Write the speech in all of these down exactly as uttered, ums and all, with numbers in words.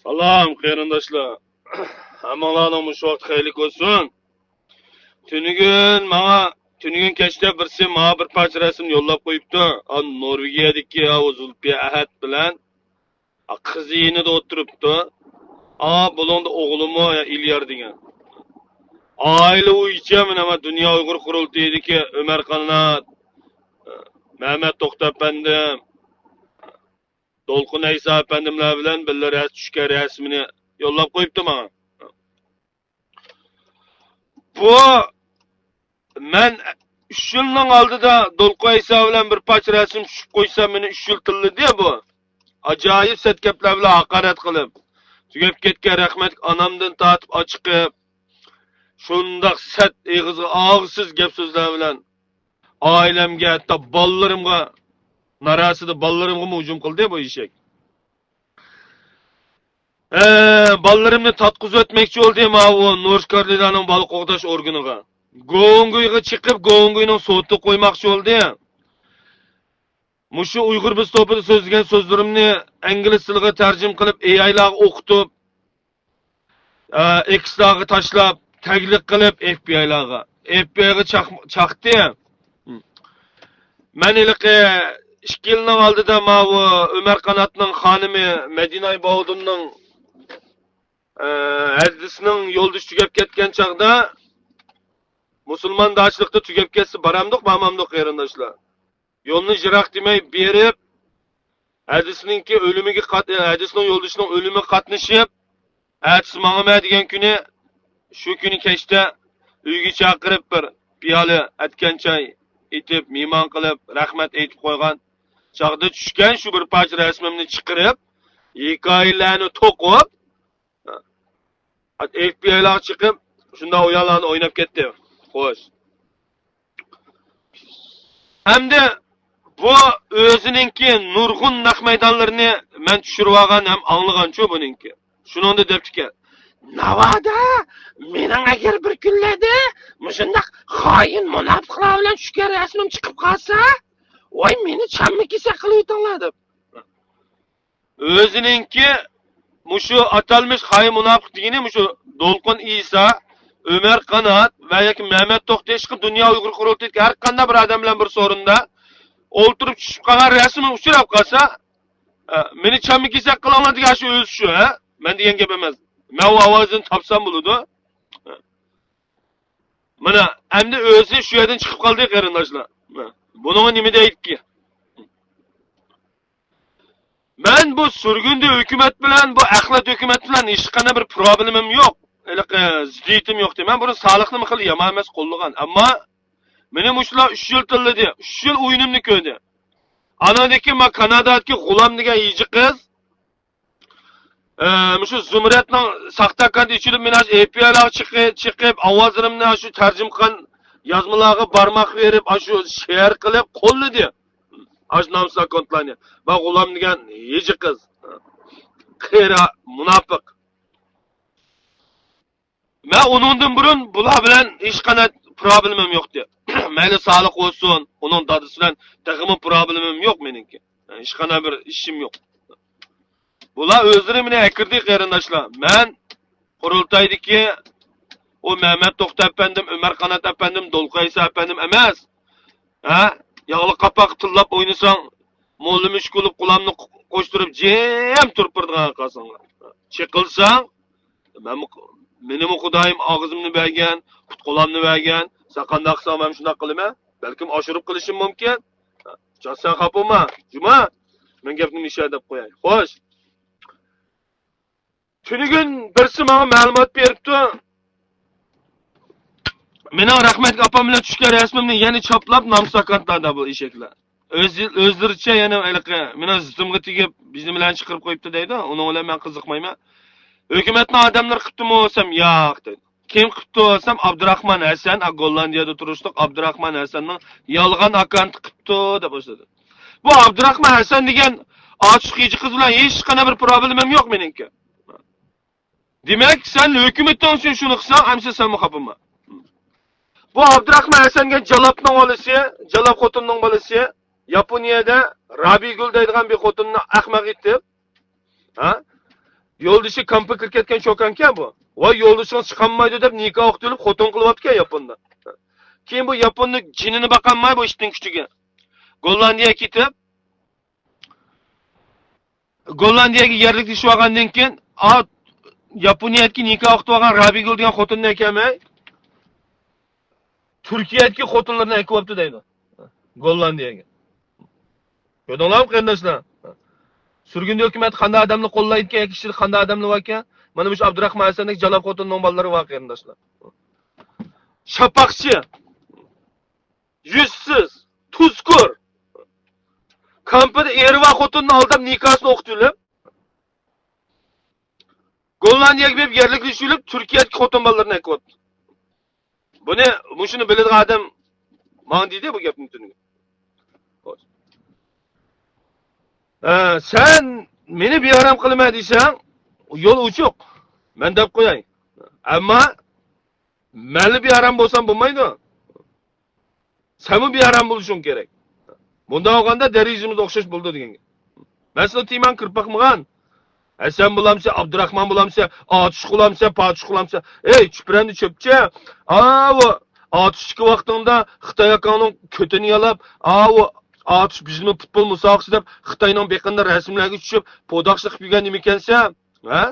سالام قېرىنداشلار. ھەممىڭلارنىڭ مۇشۇ ۋاقتى خەيرلىك بولسۇن. تۈنۈگۈن ماڭا، تۈنۈگۈن كەچتە بىرسى ماڭا بىر پارچە رەسىم يوللاپ قويۇپتۇ. ئا، نورۋېگىيەدىكى ئاۋۇ زۇلپىيە ئەھەت بىلەن، ئا، قىزى يېنىدا ئولتۇرۇپتۇ. ئا، بۇلۇڭدا ئوغلىمۇ، يا ئىليار دېگەن. ئائىلە بويىچە مانا دۇنيا ئۇيغۇر قۇرۇلتىيىدىكى ئۆمەر قانات، مەمەت توختى ئەپەندىم، دولقۇن ئەيسا ئەپەندىملەر بىلەن بىللە رەس-، چۈشكەن رەسىمىنى يوللاپ قويۇپتۇ ماڭا. بۇ مەن ئۈچ يىلنىڭ ئالدىدا دولقۇن ئەيسا بىلەن بىر پارچە رەسىم چۈشۈپ قويسام، مېنى ئۈچ يىل تىللىدى بۇ. ئاجايىپ سەت گەپلەر بىلەن ھاقارەت قىلىپ، تۈگەپ كەتكەن رەھمەتلىك ئانامدىن تارتىپ ئاچىقىپ، شۇنداق سەت ئېغىزغا ئاغزىسىز گەپ سۆزلەر بىلەن ئائىلەمگە، ھەتتا بالىلىرىمغا، نارەسىدە بالىلىرىمغىمۇ ھۇجۇم قىلدى بۇ ئېشەك. ئە، بالىلىرىمنى تارتقۇزۇۋەتمەكچى بولدى ماۋۇ نورس كارولىنانىڭ بالا قوغداش ئورگىنىغا. گوۋۇڭگۇيغا چىقىپ، گوۋۇڭگۇينىڭ سوتىغا قويماقچى بولدى. مۇشۇ ئۇيغۇر بىز توپىدا سۆزلىگەن سۆزلىرىمنى ئىنگلىز تىلىغا تەرجىمە قىلىپ، ئېي ئايلارغا ئوقۇتۇپ، ئە، ئېكسلارغا تاشلاپ، تەگلىك قىلىپ، ئېف بى ئايلارغا، ئېف بى ئايغا چاق-، چاقتى. مەن ھېلىقى ئىككى يىلنىڭ ئالدىدا ماۋۇ ئۆمەر قاناتنىڭ خانىمى مەدىنە ئايباۋۇدۇمنىڭ، ئە، ھەدىسىنىڭ يولدىشى تۈگەپ كەتكەن چاغدا، مۇسۇلماندارچىلىقتا تۈگەپ كەتسە بارامدۇق، بارمامدۇق قېرىنداشلار؟ يولنى يىراق دېمەي بېرىپ، ھەدىسىنىڭكى ئۆلۈمىگە قات-، ھەدىسىنىڭ يولدىشىنىڭ ئۆلۈمىگە قاتنىشىپ، ئەتىسى ماڭىمەن دېگەن كۈنى، شۇ كۈنى كەچتە ئۆيگە چاقىرىپ بىر پىيالە ئەتكەن چاي ئېتىپ، مېھمان قىلىپ، رەھمەت ئېيتىپ قويغان چاغدا چۈشكەن شۇ بىر پارچە رەسىمىمنى چىقىرىپ، ھېكايىلەرنى توقۇپ، ئېف بى ئايلارغا چىقىپ، شۇنداق ئويۇنلارنى ئويناپ كەتتى. خوش. ئەمدى بۇ ئۆزىنىڭكى نۇرغۇن نەق مەيدانلىرىنى مەن چۈشۈرۈۋالغان ھەم ئاڭلىغانچۇ بۇنىڭكى. شۇنىڭدا دەپتىكەن، ناۋادا مېنىڭ ئەگەر بىر كۈنلەردە مۇشۇنداق خائىن مۇناپىقلار بىلەن چۈشكەن رەسىمىم چىقىپ قالسا، ۋاي، مېنى چامما كېسەك قىلىۋېتىڭلار دەپ. ئۆزىنىڭكى مۇشۇ ئاتالمىش خائىن مۇناپىق دېگىنى مۇشۇ دولقۇن ئىسا، ئۆمەر قانات ۋە ياكى مەمەت توختى ئىشقىلىپ دۇنيا ئۇيغۇر قۇرۇلتىيىدىكى ھەر قانداق بىر ئادەم بىلەن بىر سورۇندا ئولتۇرۇپ چۈشۈپ قالغان رەسىمى ئۇچراپ قالسا، ئە، مېنى چامما كېسەك قىلىڭلار دېگەن شۇ ئۆزى شۇ، ھە؟ مەن دېگەن گەپ ئەمەس. مەن ئۇ ئاۋازىنى تاپسام بولىدۇ. مانا، ئەمدى ئۆزى شۇ يەردىن چىقىپ قالدى، قېرىنداشلار. بۇنىڭغا نېمە دەيدىكى؟ مەن بۇ سۈرگۈندە ھۆكۈمەت بىلەن، بۇ ئەخلەت ھۆكۈمەت بىلەن ھېچقانداق بىر پروبلېمىم يوق. ھېلىقى زىددىيىتىم يوق دەيمەن. بۇرۇن سالىھنىمۇ خېلى يامان ئەمەس قوللىغان. ئەمما مېنى مۇشۇلار ئۈچ يىل تىللىدى، ئۈچ يىل ئويۇنۇمنى كۆردى. ئانىڭدىن كېيىن مانا كانادادىكى غۇلام دېگەن يېجى قىز، ئە، مۇشۇ زۇمرەتنىڭ ساختاكاردا ئېچىلىپ، مېنى ئاشۇ ئېپىيالارغا چىقى-، چىقىپ، ئاۋازلىرىمنى ئاشۇ تەرجىمىخان يازمىلارغا بارماق بېرىپ، ئاشۇ شېئىر قىلىپ قوللىدى. ئاشۇ نامسا كونتلارنى. ما غۇلام دېگەن ھىجى قىز. قېرى مۇناپىق. مەن ئۇنىڭدىن بۇرۇن بۇلار بىلەن ھېچقانداق پروبلېمام يوقتى. مەيلى سالىق بولسۇن، ئۇنىڭ دادىسى بىلەن تېخىمۇ پروبلېمام يوق مېنىڭكى. ھېچقانداق بىر ئىشىم يوق. بۇلار ئۆزلىرى مېنى ئەكىردى، قېرىنداشلار. مەن قۇرۇلتايدىكى ئۇ مەمەت توختى ئەپەندىم، ئۆمەر قانات ئەپەندىم، دولقۇن ئەيسا ئەپەندىم ئەمەس. ھە؟ ياغلىق قاپاققا تىللاپ ئوينىساڭ، موللا مۈشكۈل بولۇپ قۇلامنى قوشتۇرۇپ جىم تۇرۇپ بېرىدىغان قالساڭلار. چېقىلساڭ، مەنمۇ، مېنىمۇ خۇدايىم ئاغزىمنى بەرگەن، پۇت قولامنى بەرگەن. سەن قانداق قىلساڭ مەن شۇنداق قىلىمەن. بەلكىم ئاشۇرۇپ قىلىشىم مۇمكىن. جان سەن خاپا بولما، جۇما. مەن گەپنى مۇشۇ يەردە دەپ قوياي. خوش. تۈنۈگۈن بىرسى ماڭا مەلۇمات بېرىپتۇ. مېنىڭ رەھمەتلىك ئاپام بىلەن چۈشكەن رەسىمىمنى يەنە چاپلاپ، نامساكانتلاردا بۇ ئېشەكلەر. ئۆز-، ئۆزلىرىچە يەنە ھېلىقى مېنىڭ زىتىمغا تېگىپ، بىزنى بىلەن چىقىرىپ قويۇپتۇ دەيدۇ. ئۇنىڭ بىلەن مەن قىزىقمايمەن. ھۆكۈمەتنىڭ ئادەملىرى قىپتۇمۇ دېسەم، ياق دەيدۇ. كىم قىپتۇ دېسەم، ئابدۇراخمان ھەسەن، ھە، گوللاندىيەدە تۇرۇشلۇق ئابدۇراخمان ھەسەننىڭ يالغان ئاككاونتى قىپتۇ دەپ باشلىدى. بۇ ئابدۇراخمان ھەسەن دېگەن ئاچۇق يېجى قىز بىلەن ھېچقانداق بىر پروبلېمام يوق مېنىڭكى. دېمەك، سەن ھۆكۈمىتىڭ ئۈچۈن شۇنى قىلساڭ، ئەمىسە سەنمۇ خاپىما. بۇ ئابدۇراخمان ھەسەن دېگەن جاللاتنىڭ بالىسى، جاللات خوتۇننىڭ بالىسى، ياپونىيەدە رابىيگۈل دەيدىغان بىر خوتۇننى ئەخمەق ئېتىپ، ھە؟ يولدىشى كامپقا كىرىپ كەتكەن چوكانكەن بۇ. ۋاي، يولدىشىڭىز چىقالمايدۇ دەپ نىكاھ ئوقۇتۇۋېلىپ خوتۇن قىلىۋاپتىكەن ياپوندا. كېيىن بۇ ياپوننىڭ جېنىنى باقالماي بۇ ئىتنىڭ كۈچىگە گوللاندىيەگە كېتىپ، گوللاندىيەگە يەرلىكلىشىپ ئالغاندىن كېيىن، ئا، ياپونىيەدىكى نىكاھ ئوقۇتۇپ ئالغان رابىيگۈل دېگەن خوتۇننى ئەكەلمەي، تۈركىيەدىكى خوتۇنلىرىنى ئەكىۋاپتۇ دەيدۇ. گوللاندىيەگە. كۆردۈڭلارمۇ قېرىنداشلار؟ سۈرگۈندە ھۆكۈمەت قانداق ئادەمنى قوللايدىكەن، ياكى ئىچىدە قانداق ئادەملەر باركەن؟ مانا مۇشۇ ئابدۇراخمان ھەسەندەك جالاپ خوتۇننىڭ بالىلىرى بار قېرىنداشلار. شاپاقچى، يۈزسىز، تۇزكور. كامپىدا ئېرى بار خوتۇننى ئالداپ نىكاھسىنى ئوقۇتۇۋېلىپ، گوللاندىيەگە بېرىپ يەرلىكلىشىۋېلىپ، تۈركىيەدىكى خوتۇن بالىلىرىنى ئەكىۋاپتۇ. بۇنى، مۇشۇنى بىلىدىغان ئادەم ماڭا دېدى بۇ گەپنى تۈنۈگۈن. ھە، سەن مېنى بىئارام قىلىمەن دېسەڭ، يول ئوچۇق. مەن دەپ قوياي. ئەمما مەنلا بىئارام بولسام بولمايدۇ. سەنمۇ بىئارام بولۇشۇڭ كېرەك. بۇنداق بولغاندا دەرىجىمىز ئوخشاش بولىدۇ دېگەن گەپ. مەن سېنىڭ تېماڭنى كىرىپ باقمىغان. ھەسەن بولامسەن، ئابدۇراخمان بولامسەن، ئاتۇشقا بولامسەن، پاتۇشقا بولامسەن. ئەي، چۈپرەندە چۆپچە. ئاۋۇ ئاتۇشتىكى ۋاقتىڭدا خىتاي ئاكاڭنىڭ كۆتىنى يالاپ، ئاۋۇ ئاتۇش بىزمۇ پۇتبول مۇسابىقىسى دەپ خىتاينىڭ بېقىنىدا رەسىملەرگە چۈشۈپ، پوداقچىلىق قىلىپ يۈرگەن نېمىكەنسەن؟ ھە؟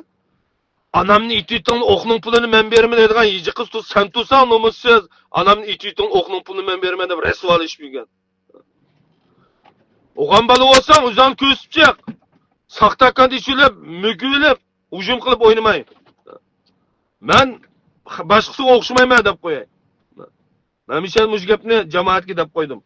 ئانامنى ئېتىۋېتىڭ، ئوقنىڭ پۇلىنى مەن بېرىمەن دەيدىغان ھىجى قىز تۇر-، سەن تۇرساڭ نومۇسسىز. ئانامنى ئېتىۋېتىڭ، ئوقنىڭ پۇلىنى مەن بېرىمەن دەپ رەسۋالىشىپ يۈرگەن. ئوغان بالا بولساڭ ئۆزۈڭنى كۆرسىتىپ چىق. ساختاكان دېيىشىۋېلىپ، مۆگۈۋېلىپ، ھۇجۇم قىلىپ ئوينىماي. مەن باشقىسىغا ئوخشىمايمەن دەپ قوياي. مەن مىشەل مۇشۇ گەپنى جامائەتكە دەپ قويدۇم.